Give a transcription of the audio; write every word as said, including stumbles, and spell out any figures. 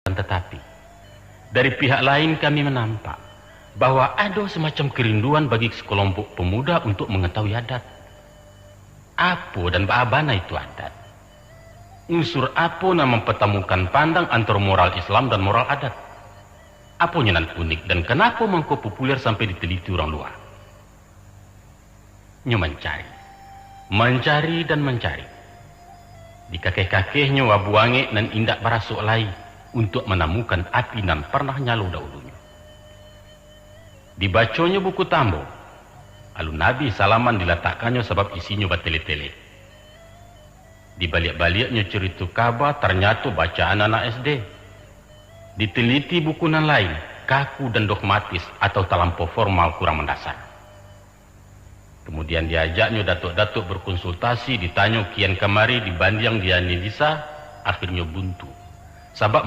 Akan tatapi, dari pihak lain kami manampak bahwa ado samacam karinduan bagi sakelompok pamuda untuk mangatahui adat. Apo dan baa bana itu adat? Unsur apo nan mampatamukan pandang antaro moral Islam dan moral adat? Aponyo nan unik dan kanapo mangko populer sampai diteliti urang lua? Nyo mancari, mancari dan mancari. Di kakeh-kakehnyo abu angek nan indak barasok lai untuak manamukan api nan parnah nyalo daulunyo. Dibaconyo buku tambo, alun abih salaman dilatakkannyo sabab isinyo batele-tele. Dibaliak-baliaknyo carito kaba tarnyato bacaan anak S D. Diteliti buku nan lain, kaku dan dogmatis atau talampau formal kurang mandasar. Kamudian diajaknyo datuk-datuk berkonsultasi, ditanyo kian kamari, dibandiang, dianalisa, akhirnyo buntu. Sabab